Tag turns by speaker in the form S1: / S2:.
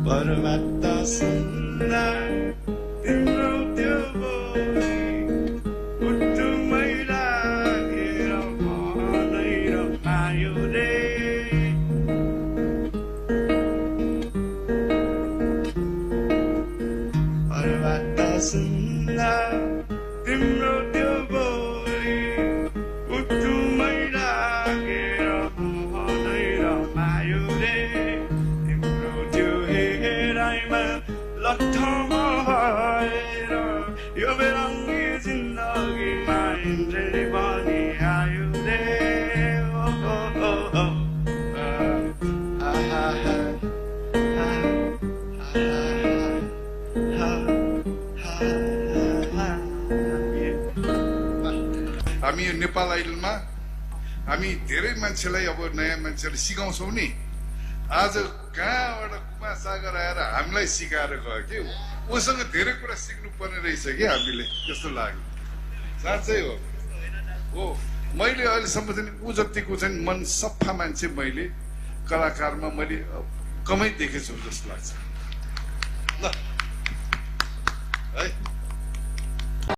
S1: पर्वत सुन्दर तिम्रो त्यो बोली उठ्ठुमै लागेर मनै रमायो रे पर्वत सुन्दर तिम्रो त्यो बोली उठ्ठुमै लागेर मनै रमायो रे तिम्रो त्यो हेराइमा लट्ठमा भएर यो बेरङ्गी जिन्दगीमा इन्द्रले पनि आयो रे ओ हो हो हो
S2: हामी यो नेपाल आइडलमा हामी धेरै मान्छेलाई अब नयाँ मान्छेलाई सिकाउँछौँ नि आज कहाँबाट कुमार सागर आएर हामीलाई सिकाएर गयो कि उसँग धेरै कुरा सिक्नु पर्ने रहेछ कि हामीले त्यस्तो लाग्यो साँच्चै हो मैले अहिलेसम्म चाहिँ ऊ जतिको चाहिँ मन सफा मान्छे मैले कलाकारमा मैले कमै देखेछु जस्तो लाग्छ ल है